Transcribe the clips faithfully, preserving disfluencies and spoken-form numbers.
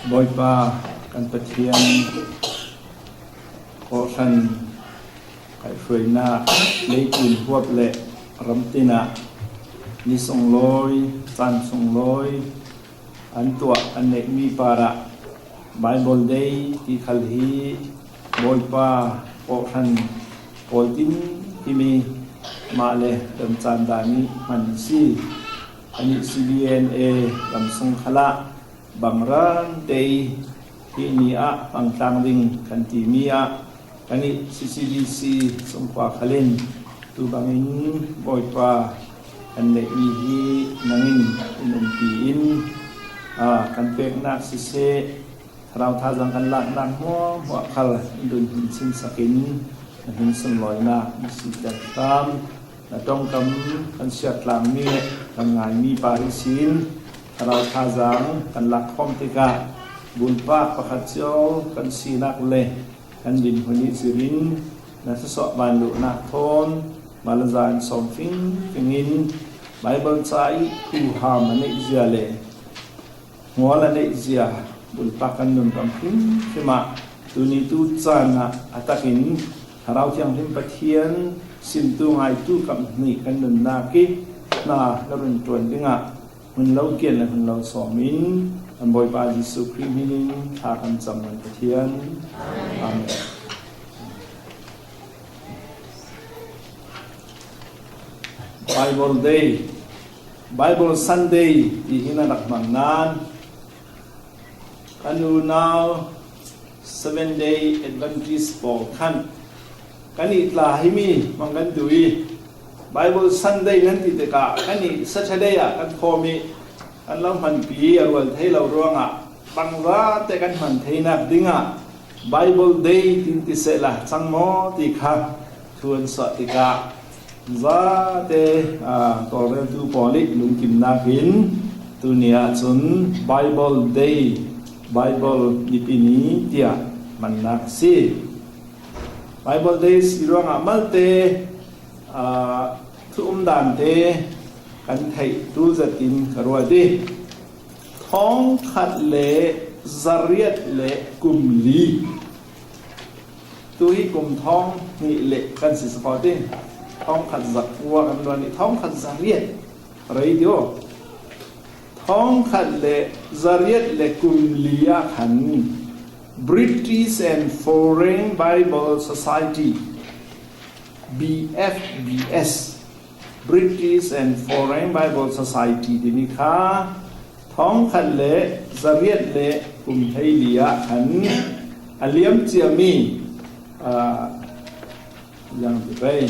Bawipa kan Pathian, kawhhran kaihhruaina leitlun huap le ramtinah ni sunglawi, caan sunglawi an tuah an neihmi parah Bible Day ti khal hi Bawipa kawhhran pawl tin timi mah le remcaan dan ih hman si. Anih C B N A lam sung khalah bangrante ih hih ni ah hmangtlang ding kan timi ah kanih C C D C sungkhua khalin tu bangin Bawipa kan neihmi hi nangin in umpi in, aa, kan peknak siseh, thlarau thazaang kan laknak hmuahhmuah khal in dun hin sinsakin na hun sunlawinak na si ciat hram, na ṭongkam kan siattlangmi le kan ngaimi par ihsin thlarau thazaang kan lakkhawm tikah bulpak pakhat cio kan sinak le kan dinhmun ih zirin na thluasuah vanluhnak thawn mah le za in sawm fingfing in Bible ca ih huham a neihzia le hmual a neihzia bulpak kan nun ram hrimhrim ah tuni tu caan ah a takin Thlarau Thianghlim Pathian simtu ngaitu kamhnih kan nunnak ih na na run ṭuan dingah hun lo kian le hun lo sawm in kan Bawipa Jesuh Khrih hminin thla kan cam ngan Pathian. Amen. Bible Day, Bible Sunday ti hi na rak hmang nan kan unau Seven Day Adventist pawl khan kan ih tla himi hmang kan duh ih Bible Sunday nan ti tikah kan ih Saturday ah kan khawm ih kan lo hmanpi a rual thei lo ruangah bangzate kan hman theinak dingah Bible Day tin ti sehla cang maw ti kha thu an suah tikah zate, aa, tawlreltu pawl ih lungkimnak in tuni ahcun Bible Day, Bible nipi ni tiah hmannak a si. Bible Day si ruangah malte, aa, thu umdante kan theih tu zetin ka ruat ih thawngkhat le zariat le kum li. Tu hi kum thawng hnih le kan si sakaw ding. Thawngkhat zakua kan luan ih thawngkhat zariat rei dio. Thawngkhat le zariat le kum li ah khan British and Foreign Bible Society, B F B S, British and Foreign Bible Society timi kha thawngkhat le zariat le kum hleili ah khan a liam ciami, aa, liang ti pei,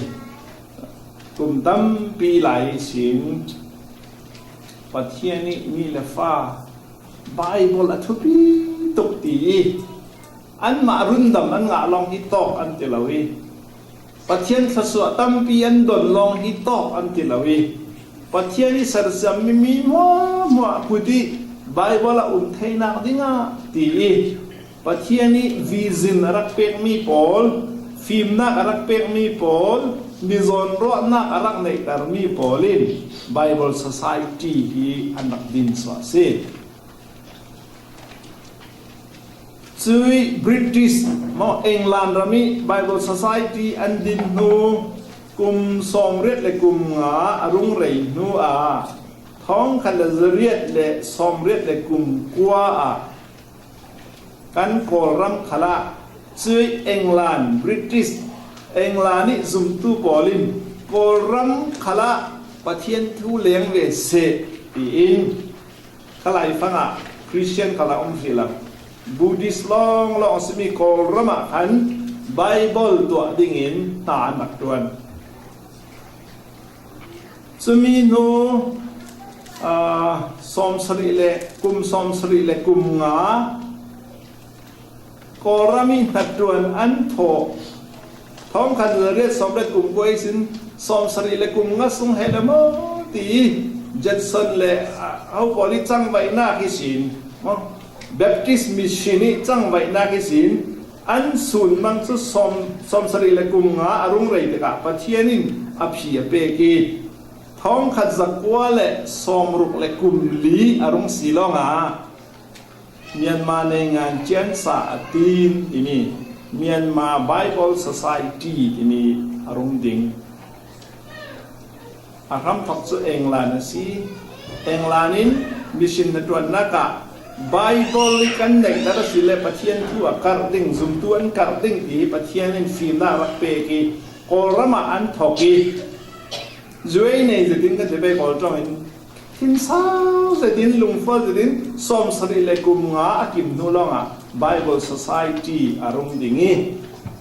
kum tampi lai ihsin Pathian ih mi le fa Bible a thupi tuk ti ih anmah rundam an ngah lawng hi tawk an ti lo ih Pathian thluasuah tampi an don lawng hi tawk an ti lo ih Pathian ih sersiammi mi hmuahhmuah kut ih Bible a um theinak dingah ti ih Pathian ih vision a rak pekmi pawl, fimnak a rak pekmi pawl, mizawn ruahnak a rak neihtermi pawl in Bible Society hi an rak dinsuah a si. Cuih British maw England ram ih Bible Society an din hnu kum sawmriat le kum nga a rung rei hnu ah thawngkhat le zariat le sawmriat le kum kua ah kan Kawlram khalah cuih England, British, England ih zumtu pawl in Kawlram khalah Pathian thu leng ve seh tiin khalai fangah Christian khalah um hrih lo. Buddhist lawnglawng a simi Kawlram ah khan Bible tuah dingin hna an rak ṭuan. Cumi hnu, aa, sawmsarih le kum sawmsarih le kum nga Kawlram ih hnaṭuan an thawh. Thawngkhat zariat sawmriat kum kua ihsin sawmsarih le kum nga sung hei le maw ti ih Judson le, aa, ho pawl ih cangvaihnak ihsin maw Baptist Mission ih cangvaihnak ihsin an sunmang cu sawm, sawmsarih le kum nga a rung rei tikah Pathian in a phi a pek ih thawngkhat zakua le sawmruk le kum li a rung si lawngah Myanmar နိုင်ငံချင်းစာအသင်း timi, Myanmar Bible Society timi a rung ding. A hramthok cu England a si. England in mission hnaṭuannak ah Bible i kan neih tak a si le Pathian thu a karh ding, zumtu an karh ding ti hi Pathian in fimnak rak pek i Kawlram ah an thok i, zuai nei zetin kan ti pei Kawl ṭawng in, thinsau zetin, lungfual zetin, sawmsarih le kum nga a kim hnu lawngah Bible Society a rung ding i,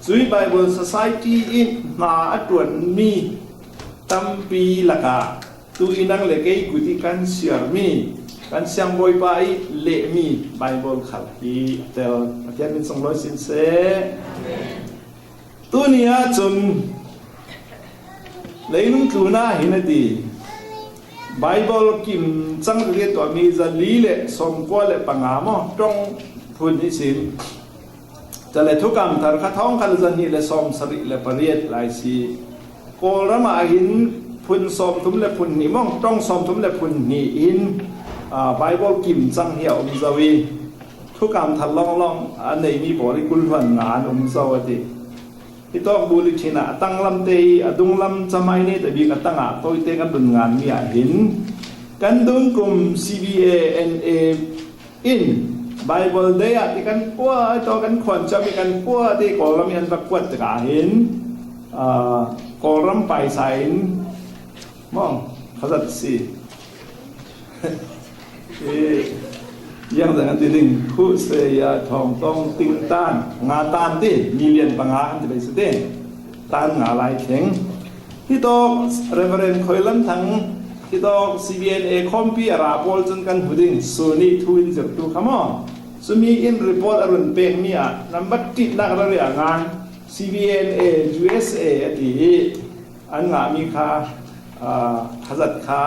cui Bible Society in hna a ṭuanmi tampi lakah tu i nang le kei kut i kan siarmi, kan siangbawipa i lehmi Bible khal hi a tel. Pathian min sunglawi sin seh. Tuni ahcun leilung tlun ah hin a ti, Bible kim cang rih tuahmi zali le sawmkua le panga maw, ṭong phun hi sin. Cale thukam thar kha thawng khat le zahnih le sawmsarih le pariat lai si. Kawlram ah hin phun sawmthum le phun hnih maw, ṭong sawmthum le phun hnih in, aa, Bible kim cang hi a um zo i, thukam thar lawnglawng a neimi pawl i kul hluan nga an um zo a ti. Hitawk bulletin ah a tanglam te i a dunglam camai nei te bik a tangah tawite kan run nganmi ah hin kan dungkum C B A N A in Bible Day ah ti kan puah, hitawk kan khuan ciami kan puah ti Kawlram i an rak kuat tikah hin, aa, Kawlram paisa in maw, khazat si. Eh, yang zang an ti ding, khu se ya thawng tawng ting tan, nga tan ti, million panga an ti bai si ti, tan nga lai kheng. Hitawk Reverend Khoi Lam Thang, hitawk C B N A khawmpi a ra pawl cun kan hmu ding, suni thu in zirtu kha maw. Cumi in report a run pekmi ah, nambat ṭitnak rori a ngan, C B N A U S A a ti i, an ngahmi kha, aa, khazat kha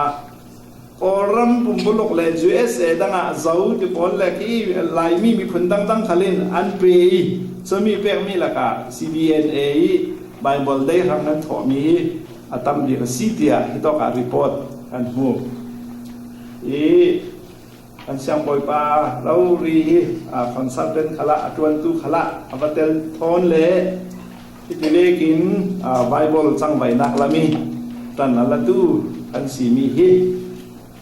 Kawlram pumpuluk le U S A dangah Zo ti pawl le khi Laimi miphun dangdang khal in an pe i, cumi pekmi lakah C B N A i Bible Day hrang kan thawhmi hi a tam bik a si tiah hitawkah report kan hmu. I kan siangbawipa rori hi, aa, consultant khalah, a ṭuantu khalah a va tel thawn le hiti vekin, aa, Bible cangvaihnak lam i ṭan a latu kan simi hi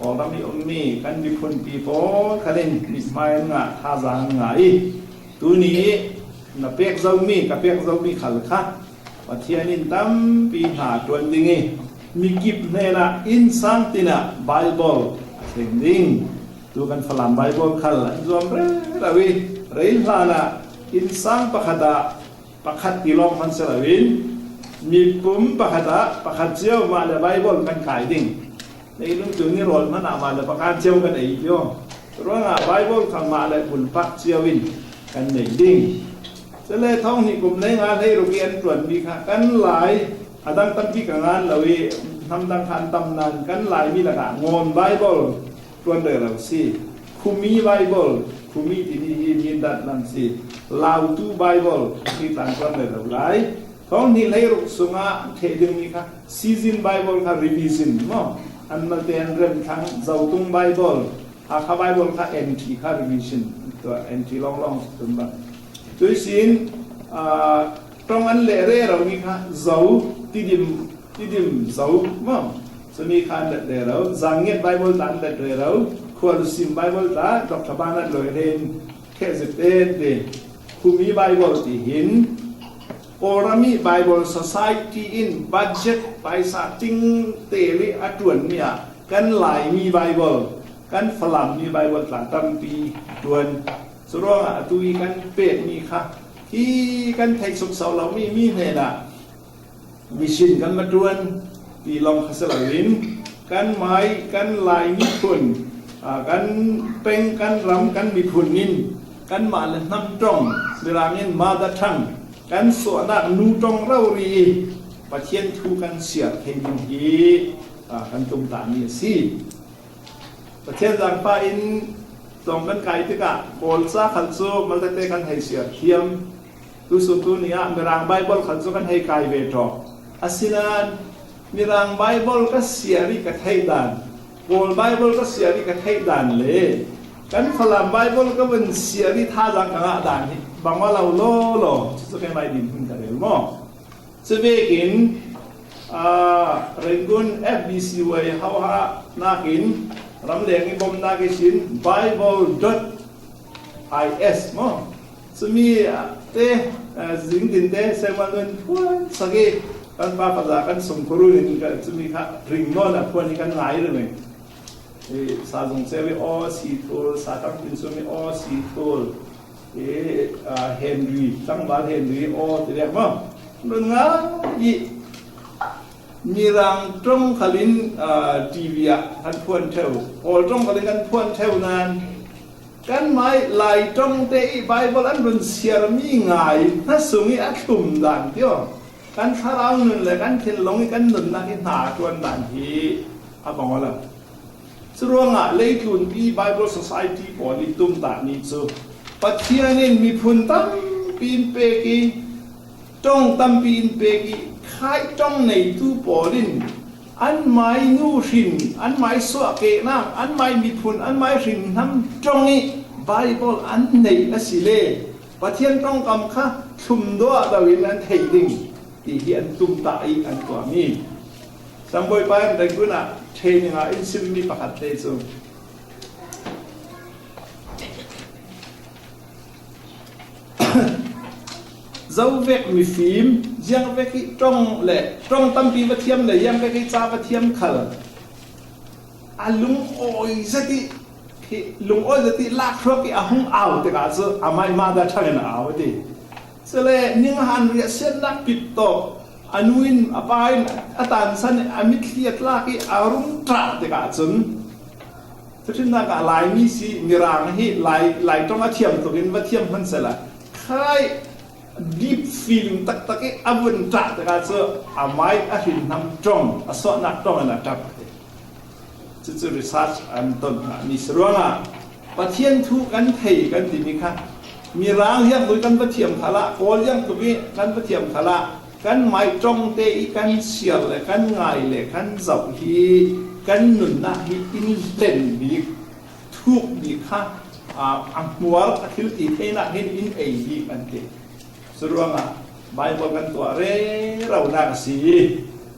Kawlram i ummi kan miphunpi pawl khalin mithmai an ngah, thazaang an ngah i, tuni na pek zomi, ka pek zomi khal kha Pathian in tampi hna ṭuan ding i, mikip hnenah innsang tinah Bible a thleng ding. Tu kan Falam Bible khal an zuam rero i, rei hlanah innsang pakhat ah pakhat ti lawng hman si loin, mipum pakhat ah pakhat cio mah le Bible kan kai ding. Leilung tlun i rawl hmanh ah mah le pakhat cio kan ei cio. Ruangah Bible kha mah le bulpak cio in kan nei ding. Cule thawng hnih kum hleinga hleiruk i an ṭuanmi kha kan Lai, a dang tampi ka ngan lo i, hnam dang kha an tam nain kan Laimi lakah Ngawn Bible ṭuan rero si. Khumi Bible, Khumi timi hi Mindat lam si. Lautu Bible hi tlan ṭuan rero lai. Thawng hnih hleiruk sungah ṭheh dingmi kha Season Bible kha revision maw? An malte an remthlang. Zotung Bible, Hakha Bible kha N T kha revision, tua N T lawnglawng tum bang. Tuisin, aa, ṭong an leh rero mi kha Zo, Tidim, Tidim Zo maw? Cumi kha an let rero. Zangiat Bible tla an let rero. Khualsim Bible tla Doctor Bernard Loi Hlei in khehzet te te. Khumi Bible ti hin Kawlram i Bible Society in budget paisa ting te li a ṭuanmi ah kan Laimi Bible, kan Falammi Bible tla tampi ṭuan. Curuangah atu i kan pekmi kha hi kan theih sukso lomi mi hnenah mission kan va ṭuan ti lawng kha si loin, kan mai, kan Lai miphun, aa, kan peng, kan ram, kan miphun in kanmah le hnam ṭong, Mirang in mother tongue, kan suahnak nu ṭong rori i Pathian thu kan siar thei ding hi, aa, kan tumtahmi a si. Pathian zaangfah in tlawng kan kai tikah Kawl ca khal cu malte te kan hei siar thiam. Tusun tu ni ah Mirang Bible khal cu kan hei kai ve ṭawk. Asinain Mirang Bible ka siar i ka theih dan, Kawl Bible ka siar i ka theih dan le Kan Falam Bible ka vun siar i thazaang ka ngah dan hi bang aw lo lo lo, cucu keimah i dinhmun ka rel maw? Cuvekin, aa, Rangoon F B C Y hohah nakin ramleng i bomnak ihsin Bible dot I S maw? Cumi, ah, te, ah, zingdin te, semal nun phuan sak i kan pa Faza kan sungkhurun in ka, cumi kha ring nawn a phuan i kan ngai ring. Eh, sa zong seu i aw si thul, sa tangpin sung i aw si thul. Eh, ah, Henry, tangval Henry aw ti dek maw? Nun nga i Mirang tong khalin, ah, T V ah kan phuan theu, Kawl tong khalin kan phuan theu nan, kan mai Lai tong te i Bible an run siar mi ngai hna sung i a thlum dan tio. Kan thlarau nun le kan thinlung i kan nunnak i hna tuan dan hi a bang aw lo. Curuangah leitlunpi Bible Society pawl i tumtahmi cu Pathian in miphun tampi in pek i, tong tampi in pek i, khai tong neitu pawl in anmai nu hrin, anmai suahkehnak, anmai miphun, anmai hrinhnam tong i Bible an neih a si le Pathian tongkam kha thlumduah lo in an theih ding ti hi an tumtah i an tuahmi. Sangbawipa in Rangoon ah training ah in simmi pakhat te cu zo vek mifim, ziang vek i tong le tong tampi va thiam le, ziang vek i ca va thiam khal a lungawi zet i, lungawi zet i lak hruak i a hung au tikah cu amah i mah dah ṭhang in a au a ti. Cule ning han riahsiatnak pit tawk a nu in a pa in a tansan i a mitthli a tlak i a rung ṭah tikah cun, thuṭhimnak ah Laimi si Mirang hi Lai, Lai ṭong a thiam tuk in va thiam hman sehla khai deep feeling taktak i a vun ṭah tikah cu amah i a hrinhnam ṭong, a suahnak ṭong in a ṭap a ti. Cucu research an ton hna mi si ruangah Pathian thu kan thei kan timi kha Mirang ziangtluk i kan va thiam khalah, Kawl ziangtluk i kan va thiam khalah, kan mai ṭong te i kan siar le kan ngai le kan zoh hi kan nunnak hi in hlen bik, thuk bik kha, aa, a hmual a thil ti theinak hin in ei bik an ti. Curuangah Bible kan tuah reronak a si.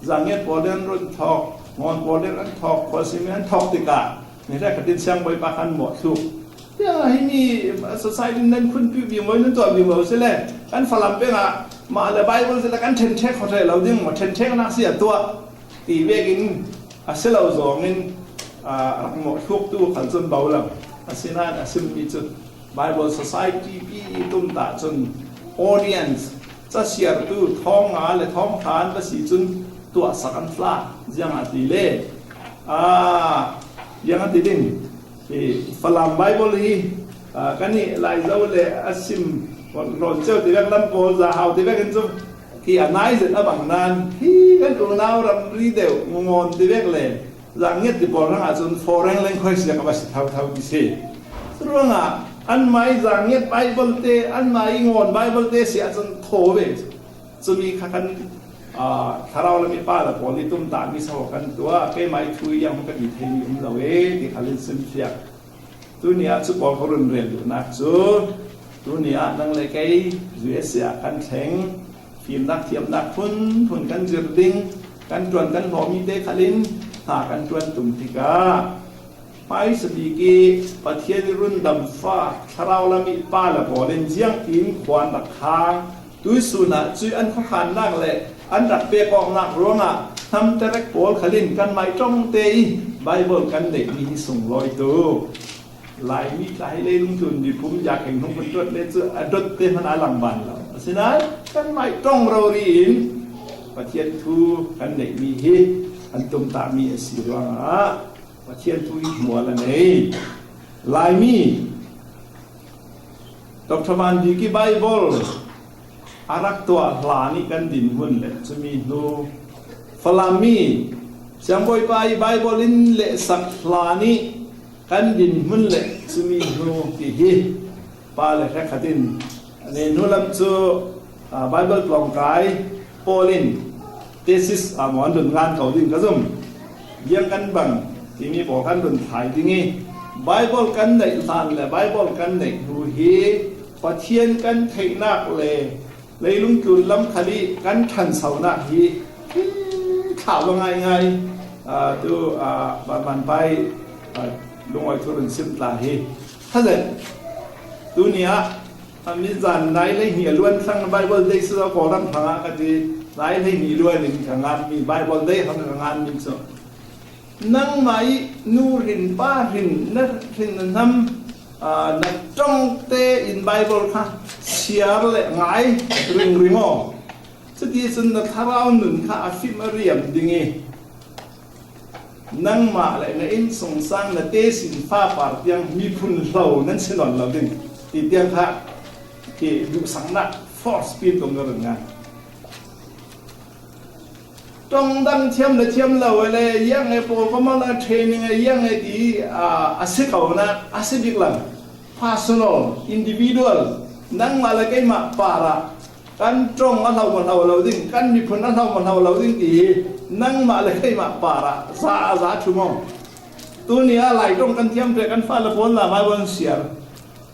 Zangiat pawl in an run thawk, ngawn pawl in an thawk, khualsim in an thawk tikah mi hrekkhat in siangbawipa khan mawh thluk. Tia hi mi society nan khunpi bik maw, nan tuah bik maw si le, kan Falam peng ah mah le Bible si le kan ṭhenṭhek kho ṭheh lo ding maw, ṭhenṭheknak si a tuah ti vekin a si lo zawngin, aa, rak mawh thluktu khal cun bo lo. Asinain a simmi cu Bible Society pi i tumtah cun audience, casiartu thawng nga le thawng ṭha an va si cun tuahsak an tlak. Ziangahtile, aa, ziangahtile, hi Falam Bible hi, aa, kan i Laizo le a sim rawn ceu ti vek lam pawl za hau ti vek in cu hi a nai zet a bang nan hi kan unau ramri deuh ngawn ti vek le Zangiat ti pawl hrangah cun foreign language zia ka va si thotho ti si. Curuangah anmah i Zangiat Bible te, anmah i ngawn Bible te si ahcun thaw ve. Cumi kha kan, aa, thlarau lam i pa le pawl i tumtahmi saho kan tuah, keimah i thu i ang ka ti theimi um lo e, ti khal in simfiak. Tuni ah cu pawl ka run rel duhnak cu, tuni ah nang le kei U S A ah kan thleng, fimnak thiamnak phunphun kan zir ding, kan ṭuan kan hlawmi te khal in hna kan ṭuan tum tikah, hmaisa bik i Pathian i rundam fa, thlarau lam i pa le pawl in ziangtin khuan rak khang, tuihsun ah cuih an khuakhannak le an rak pek awknak ruangah hnamterek pawl khal in kanmah i ṭongte i Bible kan neihmi hi sunglawi tuk. Laimi tla hi leilung tlun miphum ya kheng hnung kan ṭuat le cu a dot te hmanh a langban lo. Asinain kanmah i ṭong rori in Pathian thu kan neihmi hi an tumtahmi a si ruangah Pathian thu hi hmual a nei. Laimi Doctor Van Bik i Bible a rak tuah hlan i kan dinhmun le cumi hnu, Falam mi siangbawipa i Bible in lehsak hlan i kan dinhmun le cumi hnu ti hi pa le hrekkhat in, ni hnu lam cu, aa, Bible tlawngkai pawl in thesis, aa, maw an run ngan ko ding ka zum. Biang kan bang timi pawl kan run thlai ding i, Bible kan neih hlan le Bible kan neih hnu hi Pathian kan theihnak le leilung tlun lam khal i kan ṭhansonak hi thla lo ngaingai. Aa, tu, aa, ban, ban pai, aa, lungawi thur in sim tla hi. Kha zet. Tuni ah, aa, mi zan nai le hnih a luan thlang Bible Day si lo Kawlram hrang ah ka ti, nai le hnih luan in ka ngan mi, Bible Day hang ka ngan mi cu. Nangmah i nu hrin pa hrin na hrin na hnam, aa, na ṭongte in Bible kha siar le ngai ringring aw. Cuticun na thlarau nun kha a fim a riam ding i, nangmah le na innsungsang na tesin fapar tiang miphun hlo nan si nawn lo ding ti tiang kha hi duhsaknak force pin tung ka ring ngai. Ṭong dang thiam le thiam lo le, yang e pawl pamal a training e, yang e ti, a, a si ko na, a si bik lang. Personal, individual, nangmah le keimah parah kan ṭong a hlo maw hlo lo ding, kan miphun a hlo maw hlo lo ding ti hi nangmah le keimah parah za a za ṭhum aw. Tuni ah Lai ṭong kan thiam ṭe kan fa le pawl lamai wan siar.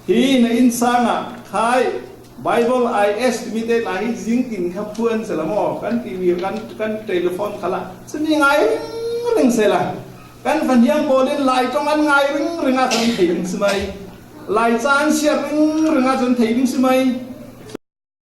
Hi na innsang ah khai Bible I S timi te tla hi zingtin kha phuan sela maw, kan T V, kan, kan telephone khalah cumi ngai ringring sela. Kan fahniang pawl in Lai ṭong an ngai ringring ah cun thei ding si mai. Lai ca an siar ringring ah cun thei ding si mai.